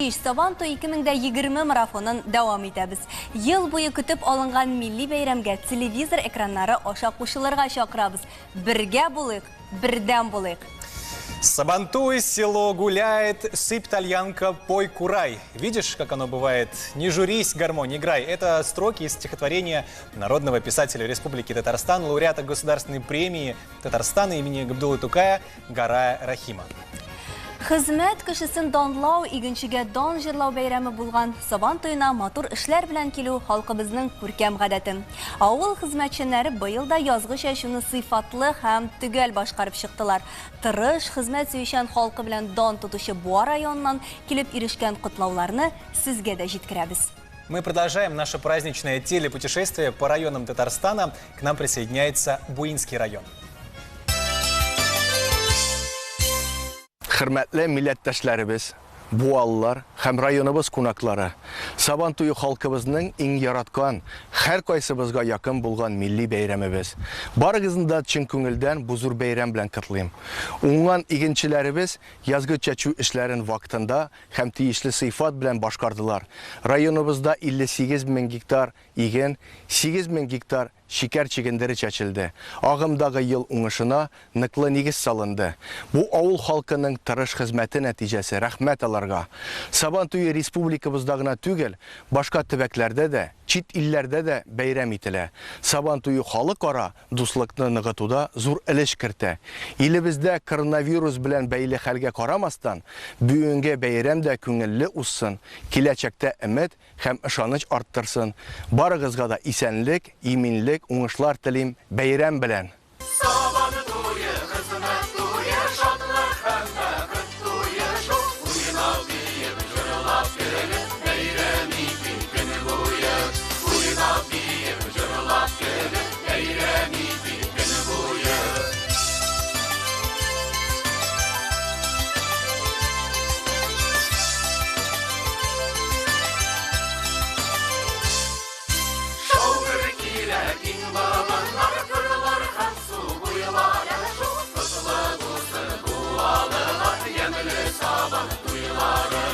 Сабантуй 2020 марафонын дәвам итәбез. Ел буе көтеп алынган милли бәйрәмгә телевизор экраннары аша кушылырга чакырабыз. Бергә булыйк, бердәм булыйк. Сабантуй, село гуляет, сыпь, тальянка, пой, курай. Видишь, как оно бывает? Не журись, гармонь, играй. Это строки из стихотворения народного писателя Республики Татарстан, лауреата Государственной премии Татарстана имени Габдуллы Тукая Гарая Рахима. Хезмәт кешесен данлау, игенчегә дан җырлау бәйрәме булган Сабан туена матур эшләр белән килү халкыбызның күркәм гадәте. Авыл хезмәтчәннәре быел да язгы чәчүне сыйфатлы һәм төгәл башкарып чыктылар. Тырыш, хезмәт сөючән халкы белән дан тотучы Буа районыннан килеп ирешкән котлауларны сезгә дә җиткерәбез. Мы продолжаем наше праздничное телепутешествие по районам Татарстана. К нам присоединяется Буинский район. Хөрмәтле милләттәшләребез, буалылар һәм районыбыз кунаклары! Сабан туе халкыбызның иң яраткан, һәркайсыбызга якын булган милли бәйрәмебез. Барыгызны да чын күңелдән бу зур бәйрәм белән котлыйм. Уңган игенчеләребез язгы чәчү эшләрен вакытында һәм тиешле сыйфат белән башкардылар. Районыбызда 58 мең гектар иген, 8 мең гектар шикәр чөгендере чәчелде. Агымдагы ел уңышына ныклы нигез салынды. Бу авыл халкының тырыш хезмәте нәтиҗәсе, рәхмәт аларга. Сабан туе республикабызда гына түгел, башка төбәкләрдә дә, чит илләрдә дә бәйрәм ителә. Сабан туе халыкара дуслыкны ныгытуда зур өлеш кертә. Илебездә коронавирус белән бәйле хәлгә карамастан, бүгенге бәйрәм дә күңелле узсын, киләчәктә өмет һәм ышаныч арттырсын. Барыгызга да исәнлек, иминлек, уңышлар телим. Бәйрәм белән! Сабан туе, хезмәт туе, шатлык һәм бәхет туе шул. Уйнап, биеп, җырлап, көлеп, бәйрәм итик көн буе. Уйнап, биеп, җырлап, көлеп, бәйрәм итик көн буе. Шау-гөр килә киң болыннар, кырлар һәм су буйлары шул. Котлы булсын буалылар, ямьле Сабан туйлары.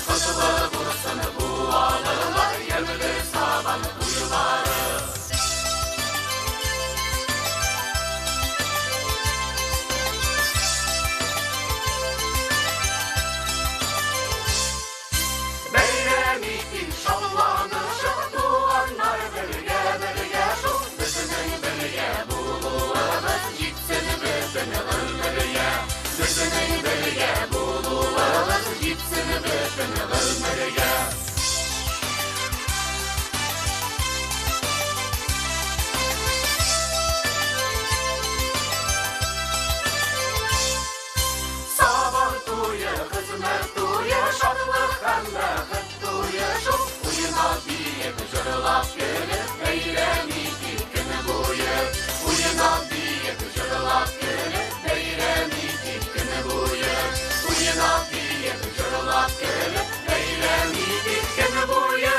Котлы булсын буалылар, ямьле Сабан туйлары. Бәйрәм итик шатланышып, туганнар бергә-бергә шул. Безнең бергә булуыбыз җитсен бөтен гомергә. Безнең бергә булуыбыз җитсен бөтен гомергә. Сабан туе, хезмәт туе, шатлык һәм бәхет туе шул. Уйнап, биеп, җырлап, көлеп, бәйрәм итик көн буе. Уйнап, биеп, җырлап, көлеп, бәйрәм итик көн буе. Уйнап, биеп, җырлап, көлеп, бәйрәм итик көн буе.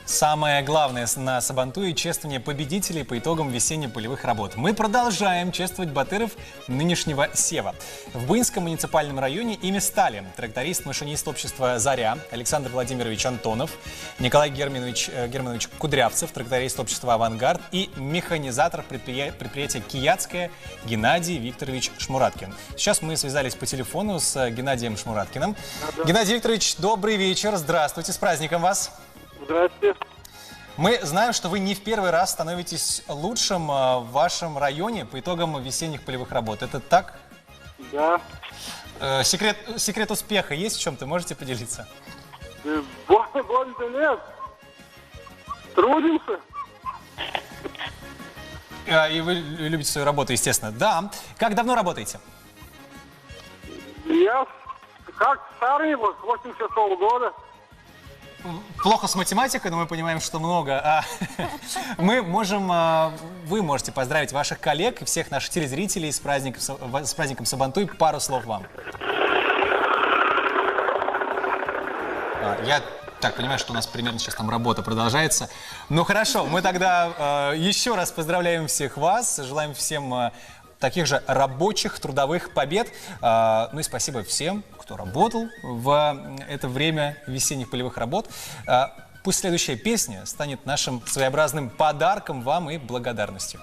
Самое главное на Сабантуе – чествование победителей по итогам весенне-полевых работ. Мы продолжаем чествовать батыров нынешнего сева. В Буинском муниципальном районе ими стали тракторист-машинист общества «Заря» Александр Владимирович Антонов, Николай Германович Кудрявцев, тракторист общества «Авангард» и механизатор предприятия «Киятское» Геннадий Викторович Шмураткин. Сейчас мы связались по телефону с Геннадием Шмураткиным. Да. Геннадий Викторович, добрый вечер. Здравствуйте, с праздником вас. Здравствуйте. Мы знаем, что вы не в первый раз становитесь лучшим в вашем районе по итогам весенних полевых работ. Это так? Да. Секрет успеха есть в чем-то? Можете поделиться? Больше нет. Трудимся. И вы любите свою работу, естественно. Да. Как давно работаете? Я как старый, с 86-го года. Плохо с математикой, но мы понимаем, что много. Вы можете поздравить ваших коллег и всех наших телезрителей с праздником Сабантуй. Пару слов вам. Я так понимаю, что у нас примерно сейчас там работа продолжается. Ну хорошо, мы тогда еще раз поздравляем всех вас, желаем всем таких же рабочих, трудовых побед. Ну и спасибо всем, кто кто работал в это время весенних полевых работ. Пусть следующая песня станет нашим своеобразным подарком вам и благодарностью.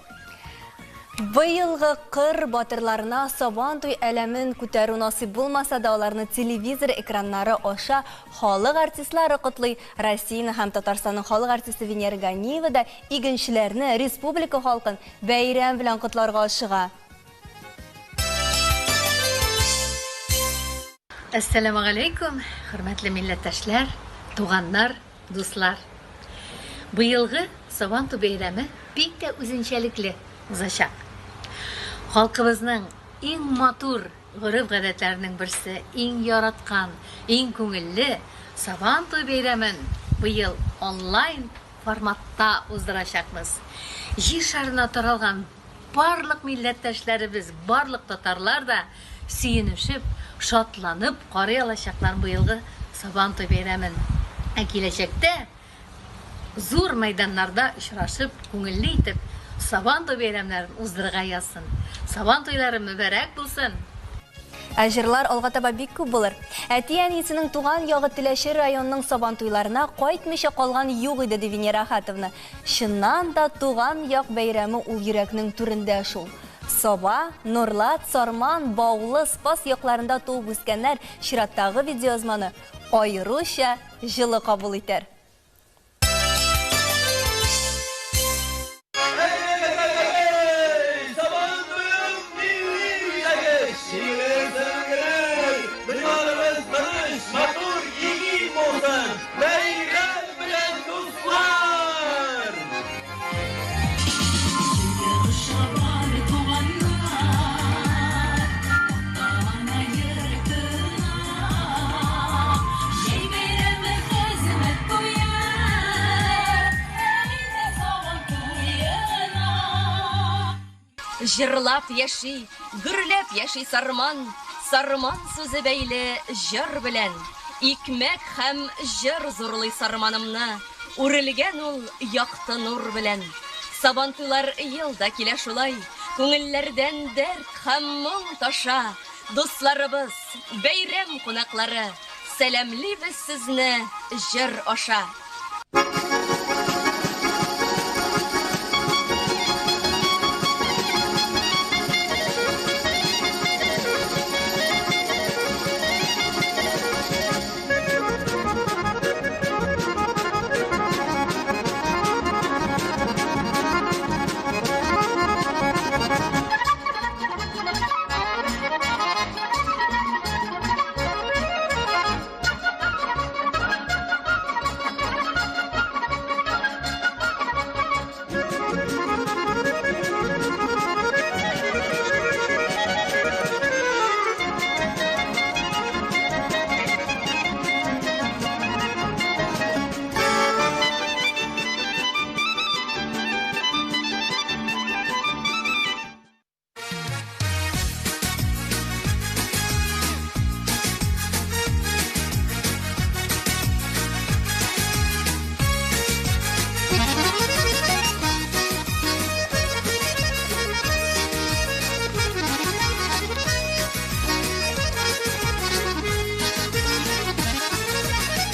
Быелгы кыр батырларына Сабантуй әләмен күтәрү насыйп булмаса да, аларны телевизор экраннары аша халык артистлары котлый. Россияның һәм Татарстанның халык артисты Венера Ганиева да игенчеләрне, республика халкын бәйрәм белән котларга ашыга. Әссәламү галәйкүм, хөрмәтле милләттәшләр, туганнар, дуслар. Быелгы Сабантуй бәйрәме бик тә үзенчәлекле узачак. Халкыбызның иң матур гореф-гадәтләренең берсе, иң яраткан, иң күңелле Сабантуй бәйрәмен быел онлайн форматта уздырачакбыз. Җир шарына таралган барлык милләттәшләребез, барлык татарлар да сөенешеп, шатланып карый алачаклар быелгы Сабантуй бәйрәмен. Ә киләчәктә зур мәйданнарда очрашып, күңелле итеп Сабантуй бәйрәмнәрен уздырырга язсын. Сабантуйлары мөбарәк булсын! Ә җырлар алга таба бик күп булыр. Әти-әнисенең туган ягы Теләче районының Сабантуйларына кайтмыйча калган юк иде, ди Венера Әхәтовна. Чыннан да туган як бәйрәме ул йөрәкнең түрендә шул. Саба, Нурлат, Сарман, Баулы, Спас якларында туып үскәннәр чираттагы видеоязманы аеруча җылы кабул итәр. Җырлап яши, гөрләп яши Сарман, Сарман сүзе бәйле җыр белән. Икмәк һәм җыр зурлый Сарманымны, Үрелгән ул якты нур белән. Сабантуйлар ел да килә шулай, Күңелләрдән дәрт һәм моң таша. Дусларыбыз, бәйрәм кунаклары, Сәламлибез сезне җыр аша.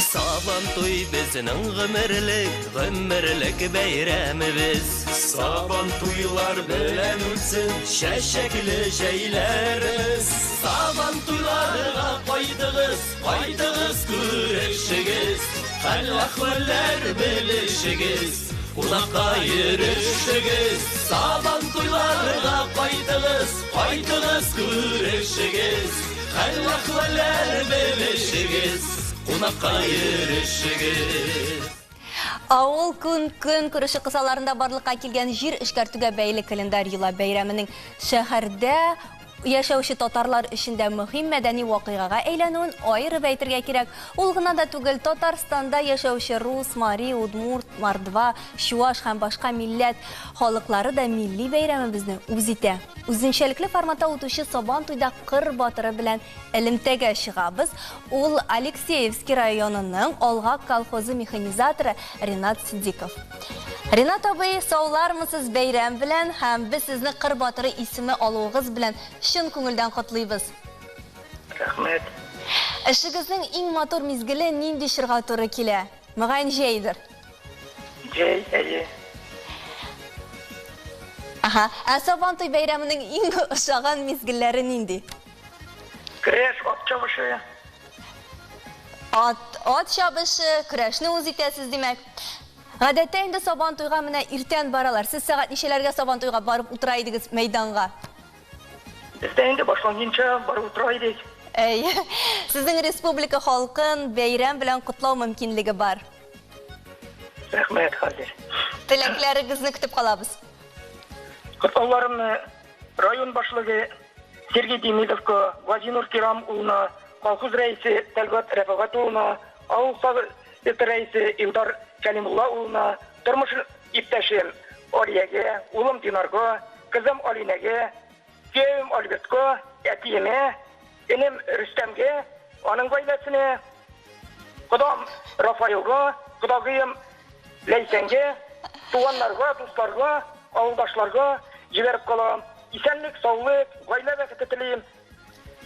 Сабантуй безнең гомерлек, гомерлек бәйрәмебез. Сабантуйлар белән үтсен чәчәкле җәйләребез. Сабантуйларга кайтыгыз, кайтыгыз күрешегез. Хәл-әхвәлләр белешегез, кунакка йөрешегез. Сабантуйларга кайтыгыз, кайтыгыз күрешегез. Хәл-әхвәлләр белешегез, кунакка йөрешегез. Авыл көн көнкүреше кысаларында барлыкка килгән җир эшкәртүгә бәйле календарь йола бәйрәменең шәһәрдә яшәүче татарлар өчен дә мөһим мәдәни вакыйгага әйләнүен аерып әйтергә кирәк. Ул гына да түгел, Татарстанда яшәүче рус, мари, удмурт, мордва, чуаш һәм башка милләт халыклары да милли бәйрәмебезне үз итә. Үзенчәлекле форматта үтүче Сабантуйда кыр батыры белән элемтәгә чыгабыз. Ул Алексеевский районының Алга колхозы механизаторы Ринат Сидиков. Ринат абый, саулармысыз бәйрәм белән һәм без сезне кыр батыры исеме алуыгыз белән чын күңелдән котлыйбыз. Рәхмәт. Эшегезнең иң матур мизгеле нинди чорга туры килә? Мөгаен, җәйдер. Җәй, әйе. Аһа. Ә Сабантуй бәйрәменең иң ошаган мизгелләре нинди? Көрәш, ат чабышы. Ат, ат чабышы, көрәшне үз итәсез, димәк. Гадәттә инде Сабантуйга менә иртән баралар. Сез сәгать ничәләргә Сабантуйга барып утыра идегез мәйданга? Без дә инде башланганча барып утыра идек. Әйе. Сезнең республика халкын бәйрәм белән котлау мөмкинлеге бар. Рәхмәт, хәзер. Теләкләрегезне көтеп калабыз. Котлауларымны район башлыгы Сергей Демидовка, Газинур Кирам улына, колхоз рәисе Тәлгать Рәфәгать улына, авыл советы рәисе Илдар Кәлимулла улына, тормыш иптәшем Алиягә, улым Динарга, кызым Алинәгә, киявем Альбертка, әтиемә, энем Рөстәмгә, аның гаиләсенә, кодам Рафаилга, кодагыем Ләйсәнгә, туганнарга, дусларга, авылдашларга җибәреп калам. Исәнлек, саулык, гаилә бәхете телим.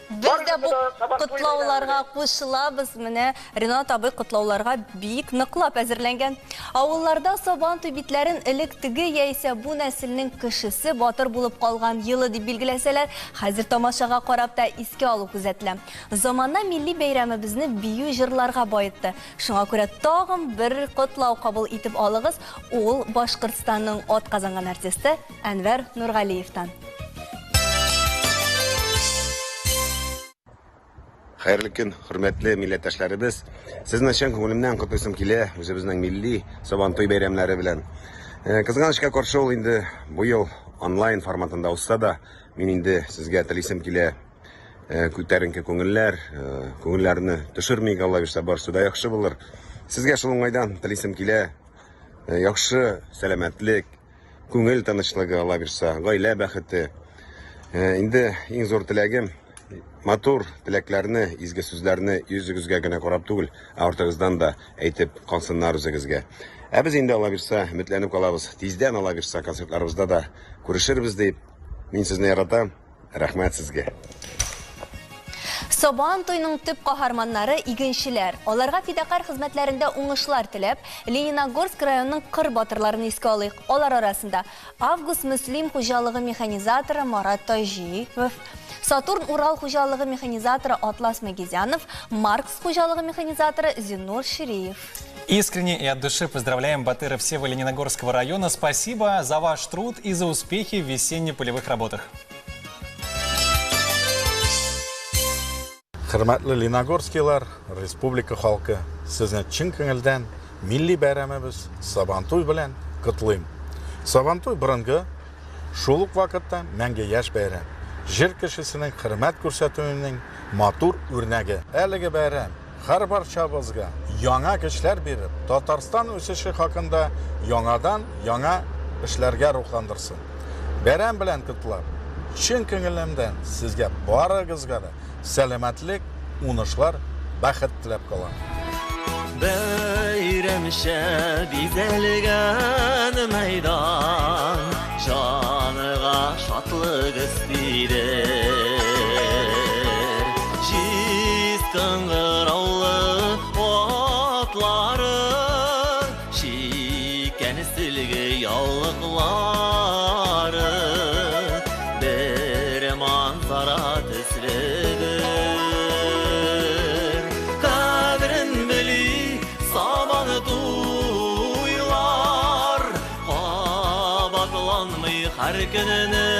Без дә бу котлауларга кушылабыз. Менә Ренат абый котлауларга бик ныклап әзерләнгән. Авылларда Сабантуй битләрен элек теге яисә бу нәселнең кешесе батыр булып калган елы дип билгеләсәләр, хәзер тамашага карап та искә алу күзәтелә. Замана милли бәйрәмебезне бию-җырларга баетты. Шуңа күрә тагын бер котлау кабул итеп алыгыз, ул Башкортстанның атказанган артисты Әнвәр Нургалиевтан. Хәерле көн, хөрмәтле милләттәшләребез. Сезне чын күңелемнән котлыйсым килә үзебезнең милли Сабантуй бәйрәмнәре белән. Э, кызганычка каршы ул инде бу ел онлайн форматында узса да, мин инде сезгә телисем килә э, күтәренке күңелләр, э, күңелләрне төшермик, Алла бирсә, барысы да яхшы булыр. Сезгә шул уңайдан телисем килә яхшы сәламәтлек, Күңел тынычлыгы, Алла бирса, гаилә бәхете. Э, инде иң зур теләгем матур теләкләрне, изге сүзләрне йөзегезгә генә карап түгел, ә артыгыздан да әйтеп калсыннар үзегезгә. Ә без инде Алла бирса, өметләнеп калабыз. Тиздән Алла бирса, концертларыбызда да күрешербез дип. Мин сезне яратам. Рәхмәт сезгә. Сабан туйның төп каһарманнары игенчеләр. Аларга фидакарь хезмәтләрендә уңышлар теләп, Лениногорск районының кыр батырларын искә алыйк. Алар арасында Август Мөслим хуҗалыгы механизаторы Марат Таҗиев, Сатурн Урал хуҗалыгы механизаторы Атлас Магизянов, Маркс хуҗалыгы механизаторы Зиннур Шириев. Искренне и от души поздравляем батыров всего Лениногорского района. Спасибо за ваш труд и за успехи в весенне-полевых работах. Хөрмәтле Лениногорскийлар, республика халкы, сезне чын күңелдән милли бәйрәмебез Сабантуй белән котлыйм. Сабантуй борынгы, шул ук вакытта мәңге яшь бәйрәм. Җир кешесенең хөрмәт күрсәтүенең матур үрнәге. Әлеге бәйрәм һәрбарчабызга яңа көчләр биреп, Татарстан үсеше хакында яңадан яңа эшләргә рухландырсын. Бәйрәм белән котлап, чын күңелемдән сезгә барыгызга да сәламәтлек, уңышлар, бәхет теләп калам. Бәйрәмчә бизәлгән мәйдан җанга шатлык өстидер. Җиз кыңгыраулы атлары, чиккән сөлге яулыклары бер манзара төследер. Кадерен белик сабан туйлар, кабатланмый һәр көнне.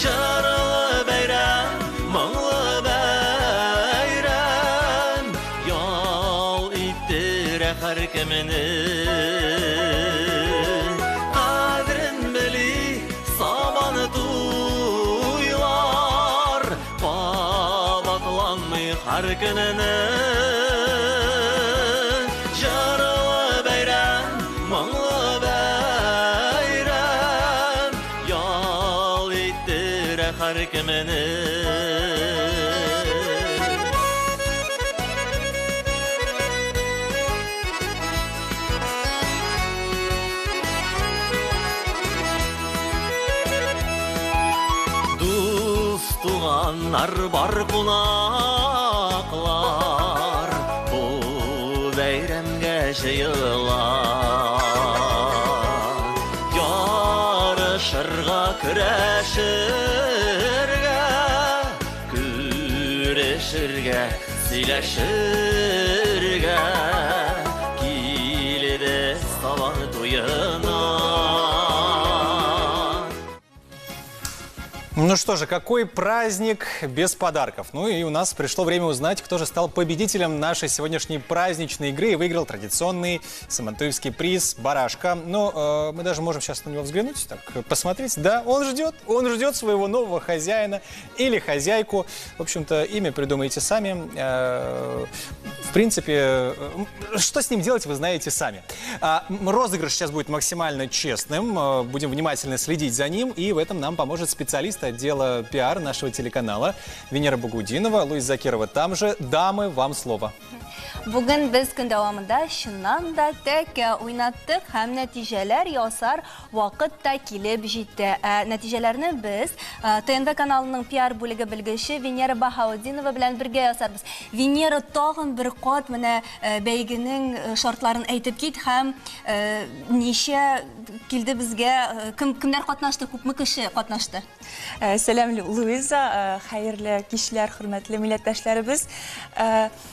Җырлы бәйрәм, моңлы бәйрәм, ял иттерә һәркемне. Кадерен белик сабан туйлар, кабатланмый һәр көнне. Җырлы бәйрәм, моңлы бәйрәм, ял иттерә һәркемне. Дус туган Туганнар бар кунаклар бу бәйрәмгә җыела. Ярышырга, көрәшергә, күрешергә, сөйләшергә килде Сабан туена. Ну что же, какой праздник без подарков? Ну и у нас пришло время узнать, кто же стал победителем нашей сегодняшней праздничной игры и выиграл традиционный сабантуевский приз «Барашка». Но мы даже можем сейчас на него взглянуть, так посмотреть. Да, он ждет своего нового хозяина или хозяйку. В общем-то, имя придумайте сами. В принципе, что с ним делать, вы знаете сами. Розыгрыш сейчас будет максимально честным. Будем внимательно следить за ним, и в этом нам поможет специалист отдела пиар нашего телеканала Венера Багудинова, Луиза Закирова там же. Дамы, вам слово. Бүген без көн дәвамында чыннан да тәкә уйнаттык һәм нәтиҗәләр ясар вакыт та килеп җитте. Нәтиҗәләрне без ТНВ каналының пиар бүлеге белгече Венера Баһаутдинова белән бергә ясарбыз. Венера, тагын бер кат менә бәйгенең шартларын әйтеп кит һәм ничә килде безгә, кемнәр катнашты, күпме кеше катнашты? Сәлам, Луиза, хәерле кичләр, хөрмәтле милләттәшләребез.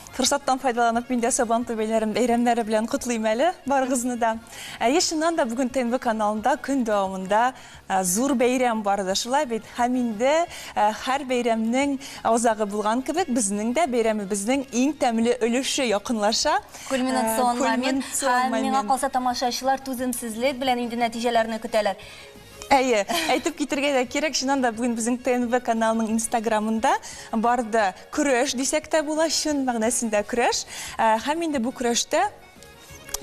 Форсаттан файдаланып, мин дә Сабантуй бәйрәмнәре белән котлыйм әле барыгызны да. Әйе, чыннан да бүген ТНВ каналында көн дәвамында зур бәйрәм барды. Шулай бит, һәм инде һәр бәйрәмнең азагы булган кебек, безнең дә бәйрәмебезнең иң тәмле өлеше якынлаша. Кульминацион момент. Һәм миңа калса, тамашачылар түземсезлек белән инде нәтиҗәләрне көтәләр. Әйе, әйтеп китергә дә кирәк, чыннан да бүген безнең ТНВ каналының Инстаграмында барды көрәш дисәк тә була, чын мәгънәсендә көрәш. Һәм инде бу көрәштә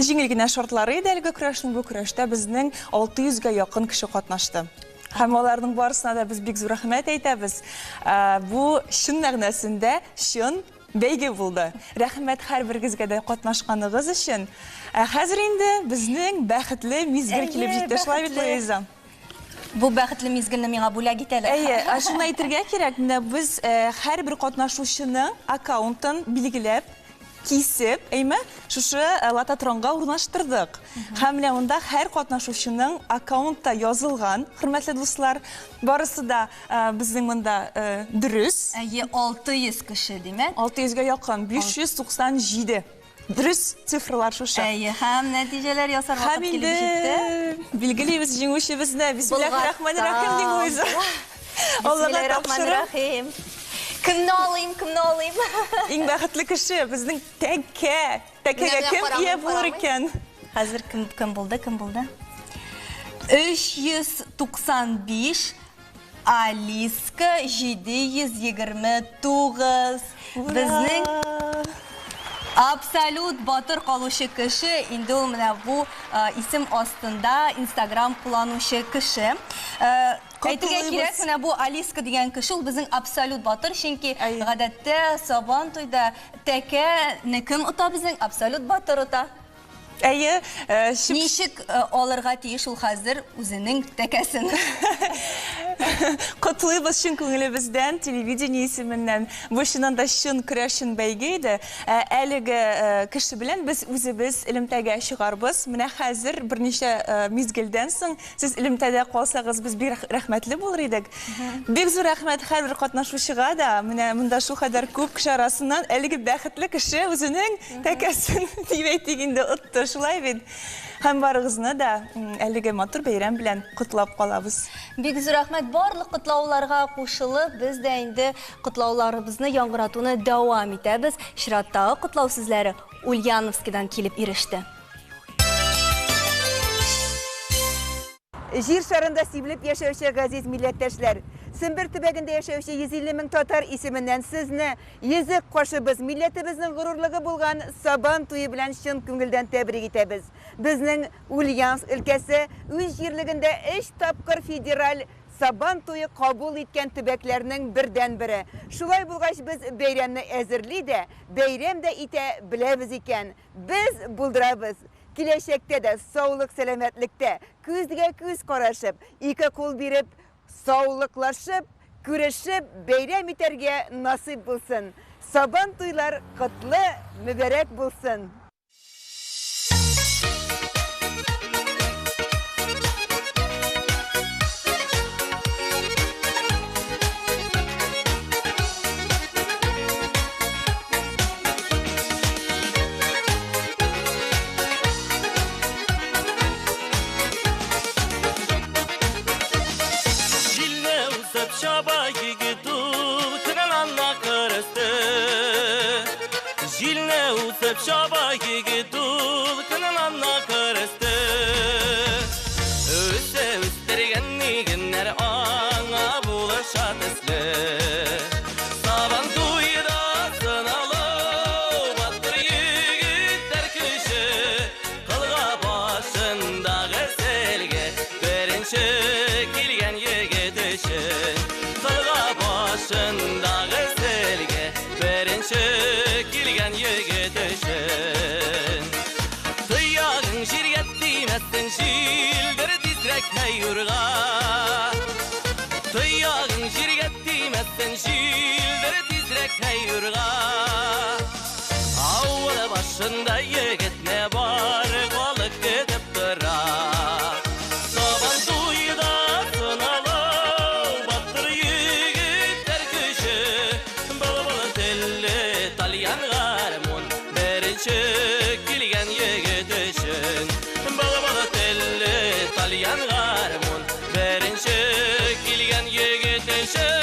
җиңел генә шартлары иде әлеге көрәшнең, бу көрәштә безнең 600гә якын кеше катнашты. Һәм аларның барысына да без бик зур рәхмәт әйтәбез. Бу чын мәгънәсендә чын бәйге булды. Рәхмәт һәрберегезгә дә катнашканыгыз өчен. Хәзер инде безнең бәхетле мизгел килеп җитте. Шулай бит, Луиза? Бу бәхетле мизгелне миңа бүләк итәләр. Әйе, шуны әйтергә кирәк, менә без һәрбер катнашучының аккаунтын билгеләп, кисеп, әйме, шушы лототронга урнаштырдык. Һәм менә монда һәр катнашучының аккаунтта язылган, хөрмәтле дуслар, барысы да безнең монда дөрес. Әйе, 600 кеше, димәк. 600гә якын, 597. Дөрес цифрлар шушы. Әйе, һәм нәтиҗәләр ясар вакыт килеп җитте. Билгелибез җиңүчебезне. Бисмиллахир-рахманир-рахим дим, Луиза. Аллага тапшырып. Кемне алыйм, кемне алыйм? Иң бәхетле кеше безнең тәкә. Тәкәгә кем ия булыр икән? Хәзер кем булды, кем булды? 395 Алиска 729. Безнең абсолют батыр калучы кеше, инде ул менә бу исем астында Инстаграм кулланучы кеше. Әйтергә кирәк, менә бу Алиска дигән кеше ул безнең абсолют батыр, чөнки гадәттә Сабан туйда тәкәне кем ота безнең? Абсолют батыр ота. Әйе, ничек алырга тиеш ул хәзер үзенең тәкәсен? Котлыйбыз чын күңелебездән, телевидение исеменнән. Бу чыннан да чын көрәш, чын бәйге иде. Әлеге кеше белән без үзебез элемтәгә чыгарбыз. Менә хәзер берничә мизгелдән соң сез элемтәдә калсагыз, без бик рәхмәтле булыр идек. Бик зур рәхмәт һәрбер катнашучыга да. Менә монда шулкадәр күп кеше арасыннан әлеге бәхетле кеше үзенең тәкәсен дип әйтик инде отты, шулай бит. Һәм барыгызны да әлеге матур бәйрәм белән котлап калабыз. Бик зур рәхмәт барлык котлауларга кушылып, без дә инде котлауларыбызны яңгыратуны дәвам итәбез. Чираттагы котлау сүзләре Ульяновскидан килеп иреште. Җир шарында сибелеп яшәүче газиз милләттәшләр, Сембер төбәгендә яшәүче 150 мең татар исеменнән сезне йөзек кашыбыз, милләтебезнең горурлыгы булган Сабан туе белән чын күңелдән тәбрик итәбез. Безнең Ульяновск өлкәсе үз җирлегендә 3 тапкыр федераль Сабан туе кабул иткән төбәкләрнең бердән-бере. Шулай булгач, без бәйрәмне әзерли дә, бәйрәм дә итә беләбез икән. Без булдырабыз. Киләчәктә дә саулык сәламәтлектә, күзгә күз карашып, ике кул биреп, саулыклашып, күрешеп, бәйрәм итәргә насыйп булсын. Сабан туйлар котлы, мөбарәк булсын! Җилне узып чаба егет ул, Кырыланна кырысты. Җилне узып чаба егет ул, Кырыланна кырысты. Үзе үстергән игеннәр аңа булыша төсле. Сабан туйда сыналу батыр егетләр көче, Кылга башындагы сөлге беренче килгән егет өчен. Кылга башындагы сөлге беренче килгән егет өчен. Тоягың җиргә тимәсен, җилдер тизрәк һәй юрга. Тоягың җиргә тимәсен, җилдер тизрәк һәй юрга. Авыл башында егетне бар халык көтеп тора. Сабан туйда сыналу батыр егетләр көче, Былбыл телле тальян гармун беренче килгән егет өчен. Былбыл телле тальян гармун беренче килгән егет өчен.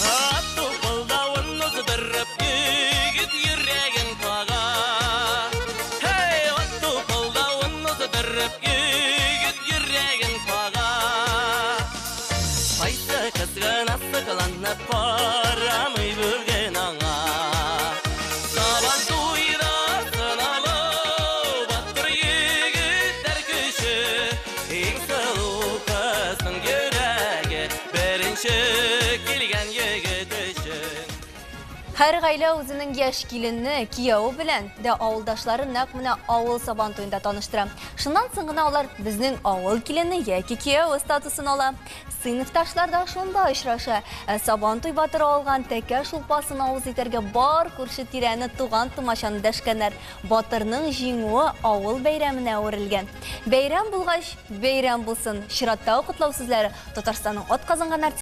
Ат тупылдавын уздырып, егет йөрәген кага. Һей, ат тупылдавын уздырып, егет йөрәген кага. Кайсы кыз гына сокланып карамый бүген аңа. Сабан туйда сыналу батыр егетләр көче, Иң сылу кызның йөрәге беренче килгән егет өчен. Һәр гаилә үзенең яшь киленне, кияве белән дә авылдашларын нәкъ менә авыл Сабан туенда таныштыра. Шуннан соң гына алар безнең авыл килене яки кияве статусын ала. Сыйныфташлар да шунда очраша. Ә Сабан туй батыры алган тәкә шулпасын авыз итәргә бар күрше тирәне, туган тумачаны дәшкәннәр. Батырның җиңүе авыл бәйрәменә әверелгән. Бәйрәм булгач, бәйрәм булсын. Чираттагы котлау сүзләре Татарстанның атказанган артисты